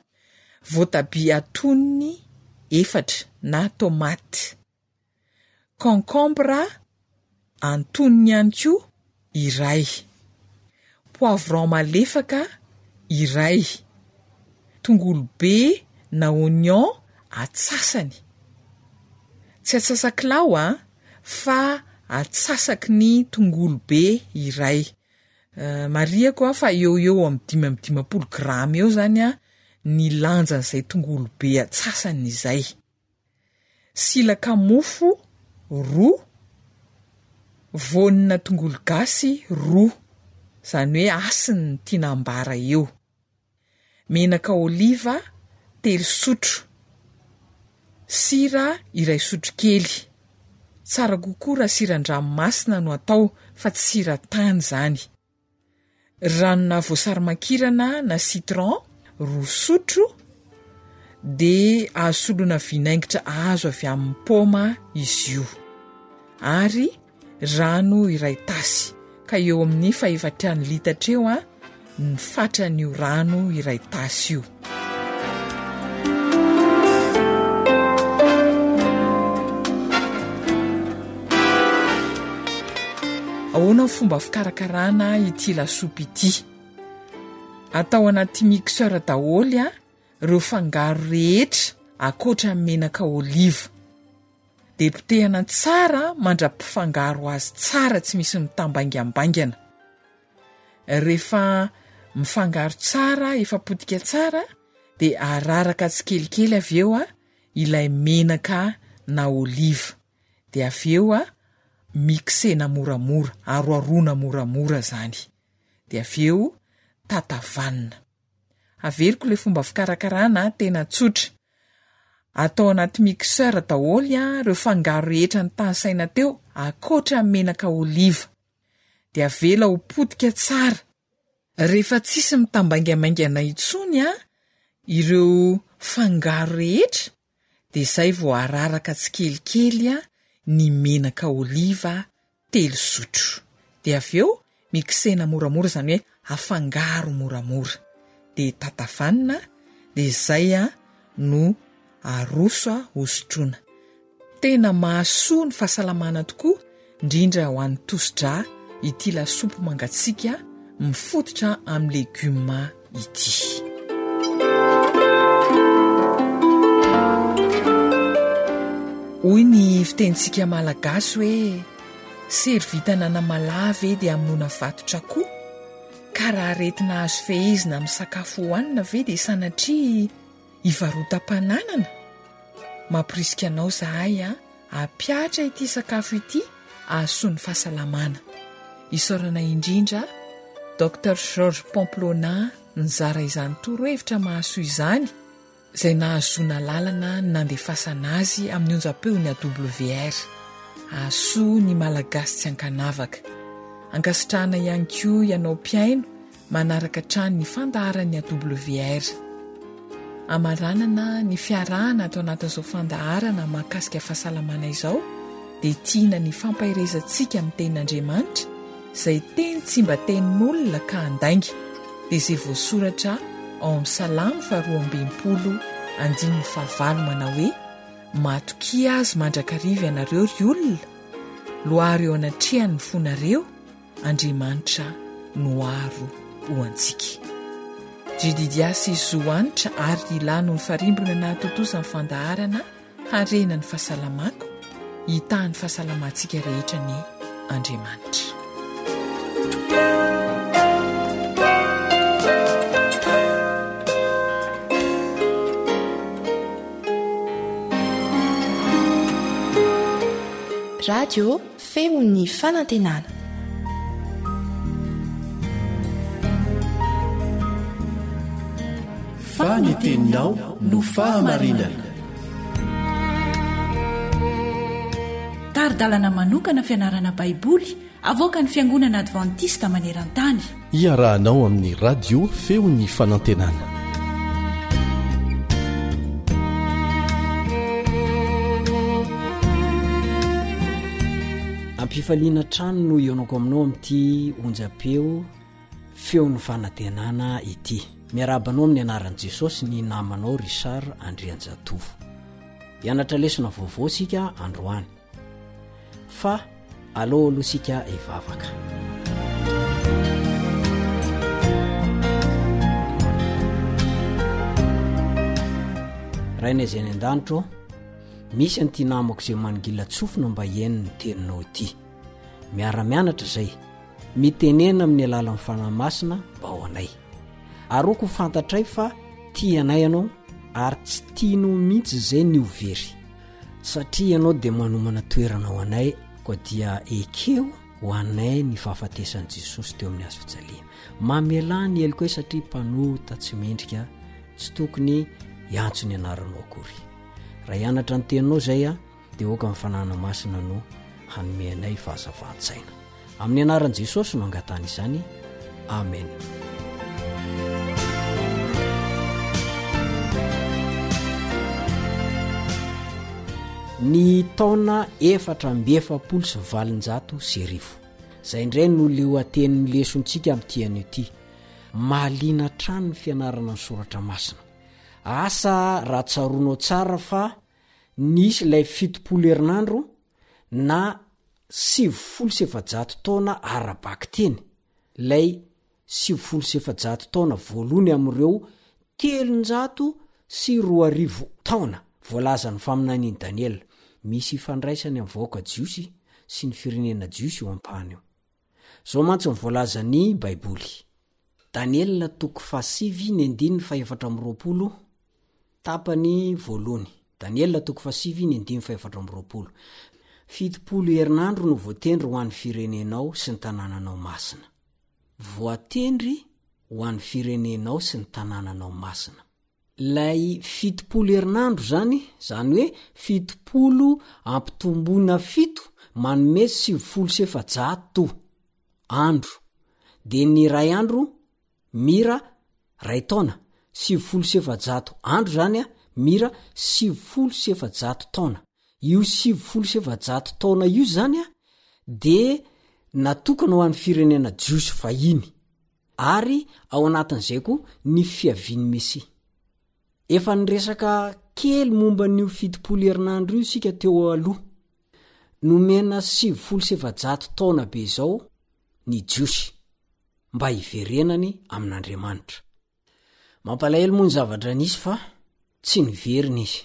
voatabia atonony efatra na tomate. Concombre antonony ihany koa iray, poivron malefaka iray, tongolo be na oignon atsasany, tsy atsasak'ilao an, fa atsasaky ny tongolo be iray, marihako fa eo ho eo amin'ny 55 grama eo zany an ny lanjan'izay tongolo be atsasany izay. Silaka mofo roa, voanina tongolo gasy roa, izany hoe hasiny no tiana ambara eo, menaka oliva telo sotro, sira iray sotrokely, tsara kokoa raha siran-dranomasina no atao fa tsy sira tany izany. Ranona voasarimakirana na citron roa sotro dia azo soloina vinaingitra azo avy amin'ny paoma izy io ary rano iray tasy ka eo amin'ny fahefatran'ny litatra eo ny fatran'io rano iray tasy io. Ahoana ny fomba fikarakarana ity lasopy ity? Atao anaty mixeur daholo ireo fangaro rehetra ankoatra ny menaka oliva. Dia potehana tsara mandra-pifangaro azy tsara tsy misy mitambaingambaingana. Rehefa mifangaro tsara, efa potika tsara dia araraka tsikelikely avy eo ilay menaka na oliva. Dia avy eo mixena moramora, aroharoana moramora zany. Dia avy eo tatavanina. Averiko ilay fomba fikarakarana tena tsotra. Atao anaty mixeur daholo ireo fangaro rehetra notanisaina teo ankoatra ny menaka oliva. Dia avela ho potika tsara. Rehefa tsisy mitambaingamaingana intsony ireo fangaro rehetra dia izay vao araraka tsikelikely ny menaka oliva telo sotro. Dia avy eo mixena moramora izany hoe afangaro moramora. Dia tatavanina dia izay no aroso hosotroina. Tena mahasoa ny fahasalamana tokoa, indrindra ho an'ny tosi-drà ity lasopy mangatsiaka mifototra amin'ny legioma ity. Hoy ny fitenintsika malagasy hoe sery vitana anamalaho ve dia hamonoana vatotr'akoho? Ka raha aretina azo fehezina amin'ny sakafo hohanina ve dia sanatria hivarotam-pananana? Mamporisika anao izahay hampihatra ity sakafo ity hahasoa ny fahasalamana. Isaorana indrindra Docteur Georges Pamplona nizara izany torohevitra mahasoa izany izay nahazoana alalana ny nandefasana azy amin'ny onjam-peon'ny AWR. Hahasoa ny Malagasy tsy ankanavaka. Ankasitrahana ihany koa ianao mpihaino manaraka hatrany ny fandaharan'ny AWR. Hamaranana ny fiarahana ato anatin'izao fandaharana mahakasika fahasalamana izao dia tiana ny fampaherezantsika amin'ny tenin'Andriamanitra izay teny tsy mba tenin'olona ka handainga dia izay voasoratra ao amin'ny Salamo faharoa ambimpolo andininy fahavalo manao hoe matokia azy mandrakariva ianareo ry olona loaro eo anatrehany ny fonareo Andriamanitra no aro ho antsika. Jedidia sy Zo Hanitra ary Lila no nifarimbona nahatontosa ny fandaharana Harena ny fahasalamako, hitaha ny fahasalamantsika rehetra anie Andriamanitra. Radio Feon'ny fanantenana. Fa ny teninao no fahamarinana. Tari-dalana manokana fianarana Baiboly avoakan'ny Fiangonana Advantista maneran-tany. Iarahanao amin'ny Radio Feon'ny Fanantenana. Ampifaliana hatrany no ionako aminao amin'ity onjam-peo feon'ny fanantenana ity. Miarahaba anao amin'ny anaran'i Jesosy ny namanao Richard Andrianjatovo. Hianatra lesona vaovao isika androany. Fa aleo aloha isika hivavaka. Rainay izay any an-danitra ô, misy an'ity namako izay mangilan-tsofina mba hihaino ny teninao ity. Miara-mianatra izay, mitenena amin'ny alalan'ny Fanahy Masina mba ho anay. Aroako ho fantatray fa tia anay ianao ary tsy tianao mihitsy izay ny ho very. Satria ianao dia manomana toerana ho anay, koa dia ekeo ho anay ny fahafatesan'i Jesosy teo amin'ny hazo fijaliana. Mamelà ny helokay satria mpanota tsy mendrika, tsy tokony hiantso ny anaranao akory. Raha hianatra ny teninao izay aho, dia aoka ny Fanahina Masina no hanome anay fahazavan-tsaina. Amin'ny anaran'i Jesosy no angatahana izany. Amen. Ny taona 1844. Izay indray no leoatenin'ny lesontsika amin'ity anio ity. Mahaliana hatrany ny fianarana ny soratra masina. Asa raha tsaroanao tsara fa nisy ilay 70 herinandro na 490 taona ara-bakiteny, ilay 490 taona voalohany amin'ireo 2300 taona voalazan'ny faminanian'i Daniela. Misy ifandraisany amin'ny vahoaka jiosy sy ny firenena jiosy io ampahany io. Izao mantsy ny voalazan'ny Baiboly. Daniela toko fahasivy ny andininy fahefatra amby 20, tapany voalohany. Daniela toko fahasivy ny andininy fahefatra amby 20. 70 herinandro no voatendry ho an'ny firenenao sy ny tanànanao masina. Voatendry ho an'ny firenenao sy ny tanànanao masina. Ilay 70 herinandro izany, izany hoe 70 ampitomboina fito manome 490 andro. Dia ny iray andro mira ray taona, 490 andro izany mira 490 taona. Io 490 taona io izany dia natokana ho an'ny firenena jiosy fahiny. Ary ao anatin'izay koa ny fiavian'ny Mesia. Efa niresaka kely momba an'io 70 herinandro io isika teo aloha. Nomena 490 taona be izao ny Jiosy mba hiverenany amin'Andriamanitra. Mampalahelo moa ny zavatra nisy fa tsy niverina izy.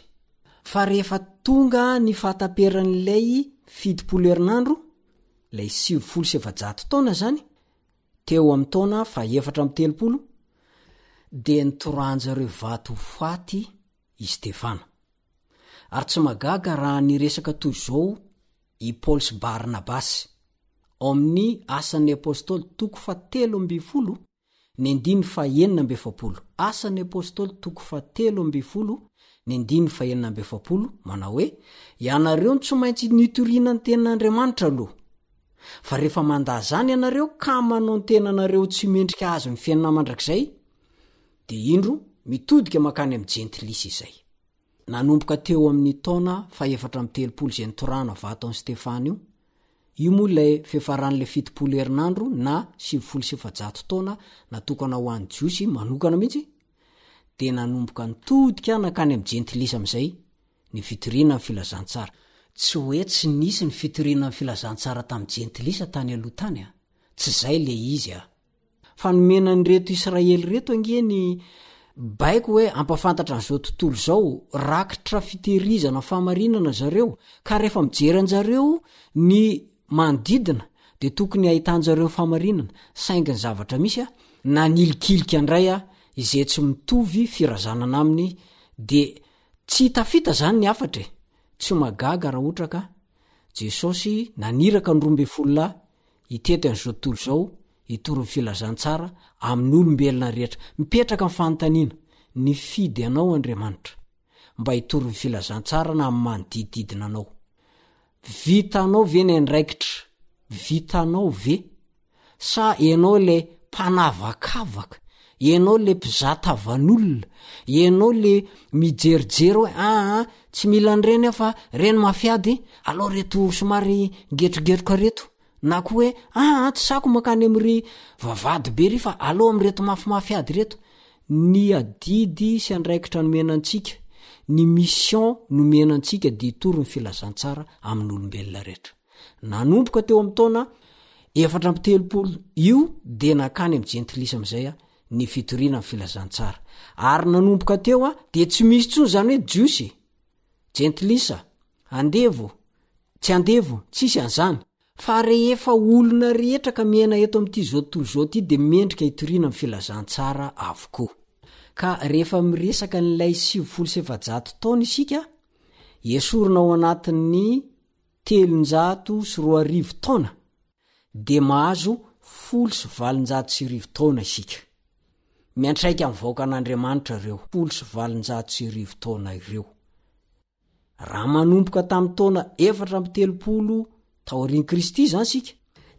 Fa rehefa tonga ny fahataperan'ilay 70 herinandro, ilay 490 taona izany, teo amin'ny taona faha-34, dia nitorahan-jareo vato ho faty i Stefana. Ary tsy mahagaga raha niresaka toy izao i Paoly sy Barnabasy, ao amin'ny Asan'ny Apostoly toko fahatelo ambin'ny folo, ny andininy faha-46. Asan'ny Apostoly toko fahatelo ambin'ny folo, ny andininy faha-46, manao hoe, Ianareo no tsy maintsy nitoriana ny tenin'Andriamanitra aloha. Fa rehefa mandà izany ianareo ka manao ny tenanareo ho tsy mendrika hahazo ny fiainana mandrakizay, dia indro mitodika mankany amin'ny Jentilisa izay. Nanomboka teo amin'ny taona fahefatra amby telopolo izay nitorahana vato an'i Stefana io, io moa ilay fiafaran'ilay 70 herinandro na 490 taona natokana ho an'ny Jiosy manokana mihitsy, dia nanomboka nitodika nankany amin'ny Jentilisa amin'izay ny fitoriana ny filazantsara. Tsy hoe tsy nisy ny fitoriana ny filazantsara tamin'ny Jentilisa tany aloha tany a! Tsy izay ilay izy a! Fa nomena an'ireto Israely ireto ange ny baiko hoe hampafantatra an'izao tontolo izao, rakitra fitehirizana fahamarinana zareo, ka rehefa mijery anjareo ny manodidina dia tokony hahitanjareo fahamarinana, saingy ny zavatra misy a, nanilikilika indray a, izay tsy mitovy firazanana aminy dia tsy tafita zany ny hafatra e! Tsy mahagaga raha ohatra ka Jesosy naniraka ny 12 lahy hitety an'izao tontolo izao hitory ny filazantsara amin'ny olombelona rehetra. Mipetraka ny fanontaniana, nifidy anao Andriamanitra mba hitory ny filazantsarana amin'ny manodidididina anao. Vitanao ve ny andraikitra? Vitanao ve? Sa ianao ilay mpanavakavaka? Ianao ilay mpizaha tavan'olona? Ianao ilay mijerijery hoe aa tsy mila an'ireny aho fa ireny mafy ady, alao ireto somary ngetrogetroka ireto. Na koa hoe aa tsy sako mankany amin'ry vavahady be ry fa alao amin'ireto mafimafy ady ireto. Ny adidy sy andraikitra nomena antsika, ny mission nomena antsika dia hitory ny filazantsara amin'olombelona rehetra. Nanomboka teo amin'ny taona 34 io dia nankany amin'ny jentilisa amin'izay ny fitoriana ny filazantsara. Ary nanomboka teo dia tsy misy intsony izany hoe jiosy, jentilisa, andevo, tsy andevo, tsisy an'izany. Fa rehefa olona rehetra ka miaina eto amin'ity izao tontolo izao ity dia mendrika hitoriana ny filazantsara avokoa. Ka rehefa miresaka an'ilay 490 taona isika, esorina ao anatin'ny 2003 taona dia mahazo 1810 taona isika. Miantraika amin'ny vahoakan'Andriamanitra ireo 1810 taona ireo. Raha manomboka tamin'ny taona 34 taorian'i Kristy izany isika,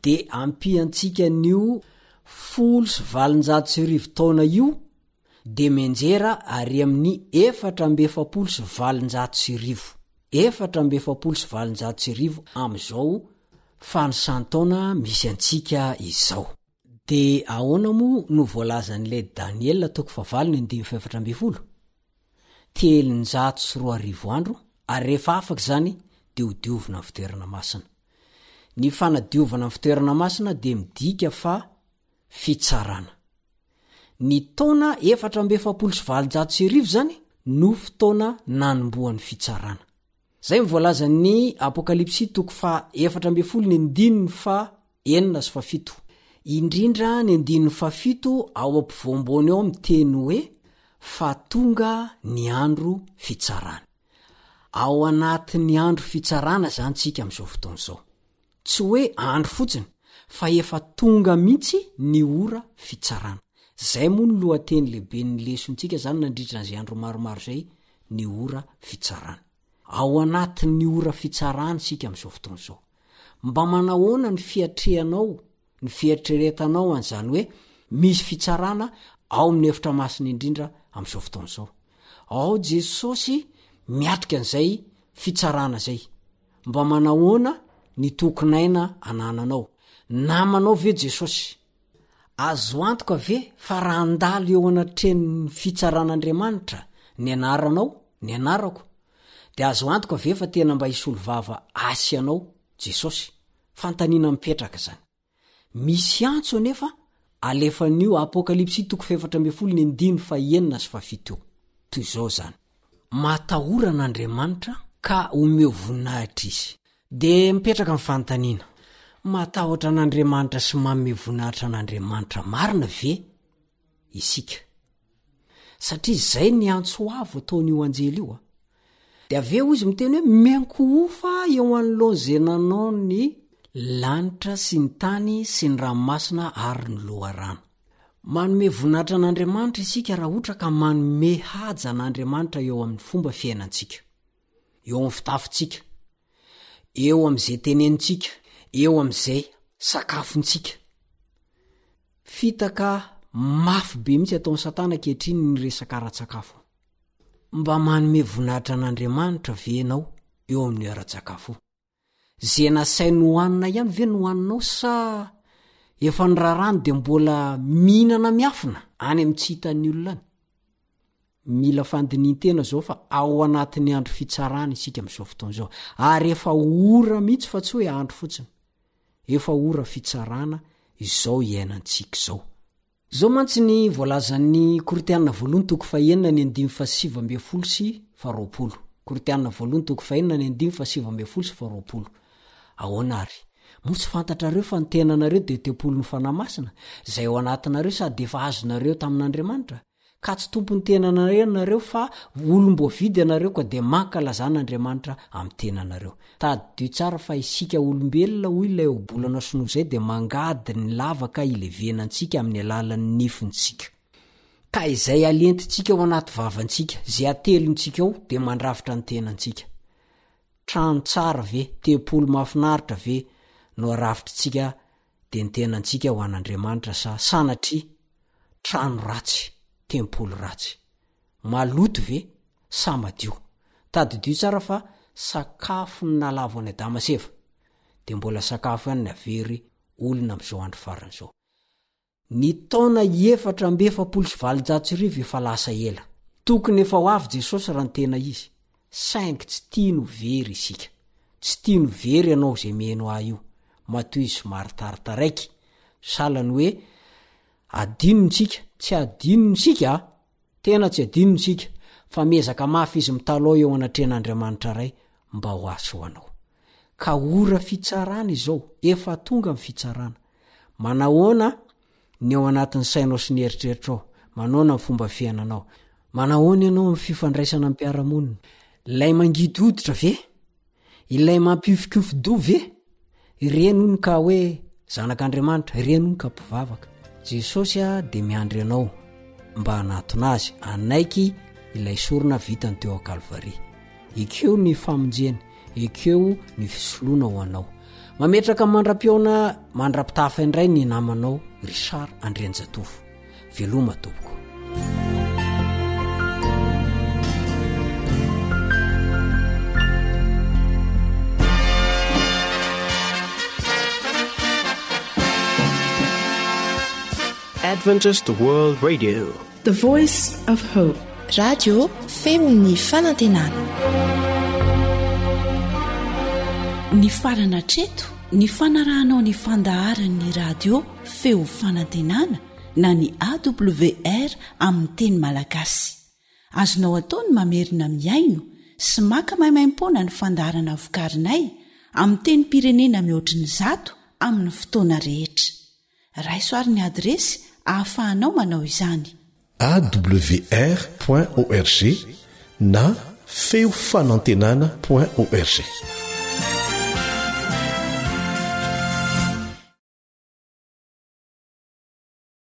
dia ampiantsika an'io 1810 taona io, dia mianjera ary amin'ny 1844. 1844 amin'izao fanisan-taona misy antsika izao. Dia ahoana moa no voalazan'ilay Daniela toko fahavalo ny andininy faha-14? 2300 andro, ary rehefa afaka izany dia ho diovina ny fitoerana masina. Ny fanadiovana ny fitoerana masina dia midika fa fitsarana. Ny taona 1844 izany no fotoana nanombohan'ny fitsarana. Izay no voalazan'ny Apokalypsy toko faha 14 ny andininy faha enina sy fahafito. Indrindra ny andininy fahafito ao ampovoamboany ao miteny hoe fa tonga ny andro fitsarana. Ao anatin'ny andro fitsarana izany tsika amin'izao fotoana izao. Tsy hoe andro fotsiny fa efa tonga mihitsy ny ora fitsarana. Izay moa no lohateny lehiben'ny lesontsika izany nandritra an'izay andro maromaro izay, ny ora fitsarana. Ao anatin'ny ora fitsarana isika amin'izao fotoana izao. Mba manahoana ny fiatrehanao, ny fieritreretanao an'izany hoe misy fitsarana ao amin'ny efitra masina indrindra amin'izao fotoana izao? Ao Jesosy miatrika an'izay fitsarana izay. Mba manahoana ny tokin'aina anananao? Namanao ve Jesosy? Azo antoka ve fa raha handalo eo anatrehan'ny fitsaran'Andriamanitra ny anaranao, ny anarako, dia azo antoka ve fa tena mba hisolo vava ahy sy anao Jesosy? Fanontaniana mipetraka izany. Misy antso anefa alefan'io Apokalypsy toko fahefatra ambin'ny folo ny andininy fahenina sy fahafito io. Toy izao izany. Matahora an'Andriamanitra ka omeo voninahitra Izy. Dia mipetraka ny fanontaniana, matahotra an'Andriamanitra sy manome voninahitra an'Andriamanitra marina ve isika? Satria izay ny antso avo ataon'io anjely io a. Dia avy eo izy miteny hoe miankohofa eo anoloan'izay nanao ny lanitra sy ny tany sy ny ranomasina ary ny loharano. Manome voninahitra an'Andriamanitra isika raha ohatra ka manome haja an'Andriamanitra eo amin'ny fomba fiainantsika, eo amin'ny fitafintsika, eo amin'izay tenenintsika, eo amin'izay sakafontsika. Fitaka mafy be mihitsy ataon'i Satana ankehitriny ny resaka ara-tsakafo. Mba manome voninahitra an'Andriamanitra ve ianao eo amin'io ara-tsakafo io? Ze nasainy hohanina ihany ve no hohaninao sa efa nirarany de mbola mihinana miafina any amin'ny tsy hitan'ny olona any? Mila fandinihin-tena zao fa ao anatin'ny andro fitsarana isika amin'izao fotoana izao ary efa ora mihitsy fa tsy hoe andro fotsiny. Efa ora fitsarana izao iainantsika izao. Izao mantsy ny voalazan'ny Korintiana voalohany toko fahenina ny andininy fahasivy ambin'ny folo sy faharoapolo. Korintiana voalohany toko fahenina ny andininy fahasivy ambin'ny folo sy faharoapolo. Ahoana àry? Moa tsy fantatrareo fa ny tenanareo dia tempolin'ny Fanahy Masina, izay ao anatinareo sady efa azonareo tamin'Andriamanitra? Ka tsy tompon'ny tenanareo ianareo fa olom-boavidy ianareo ka dia mankalazà an'Andriamanitra amin'ny tenanareo. Tadidio tsara fa isika olombelona hoy ilay ohabolana sinoa izay dia mangady ny lavaka ilevenantsika amin'ny alalan'ny nifintsika. Ka izay alentintsika ao anaty vavantsika, izay atelintsika ao dia mandrafitra ny tenantsika. Trano tsara ve, tempoly mahafinaritra ve no arafitritsika dia ny tenantsika ho an'Andriamanitra sa sanatria trano ratsy, tempoly ratsy? Maloto ve sa madio? Tadidio tsara fa sakafo ny nalavo an'i Adama sy Eva dia mbola sakafo ihany ny avery olona amin'izao andro farany izao. Ny taona 1844 efa lasa ela. Tokony efa ho avy Jesosy raha ny tena izy. Saingy tsy tiany ho very isika. Tsy tiany ho very ianao izay miheno ahy io. Matoa izy somary taritaraiky. Sahala ny hoe adinony isika. Tsy adinony isika a! Tena tsy adinony isika. Fa miezaka mafy izy mitalao eo anatrehan'Andriamanitra Ray mba ho ahy sy ho anao. Ka ora fitsarana izao, efa tonga ny fitsarana. Manahoana ny ao anatin'ny sainao sy ny eritreritrao? Manahoana ny fomba fiainanao? Manahoana ianao amin'ny fifandraisana amin'ny mpiara-monina? Ilay mangidy hoditra ve? Ilay mampiofikofy-doha ve? Ireny hono ka hoe zanak'Andriamanitra, ireny hono ka mpivavaka. Jesosy dia miandry anao mba hanatona azy, hanaiky ilay sorona vitany teo an-Kalvary. Ekeo ny famonjeny, ekeo ny fisoloana ho anao. Mametraka mandra-pihaona mandra-pitafa indray ny namanao Richard Andrianjatovo. Veloma tompoko. Adventist World Radio. The Voice of Hope. Radio Feon'ny Fanantenana. Nifarana hatreto ny fanarahanao ny fandaharan'ny radio Feo Fanantenana na ny AWR amin'ny teny malagasy. Azonao atao ny mamerina mihaino sy maka maimaimpoana ny fandaharana vokarinay amin'ny tenim-pirenena mihoatry ny zato amin'ny fotoana rehetra. Raiso ary ny adiresy ahafahanao manao izany. Awr point org na feo fanantenana point org.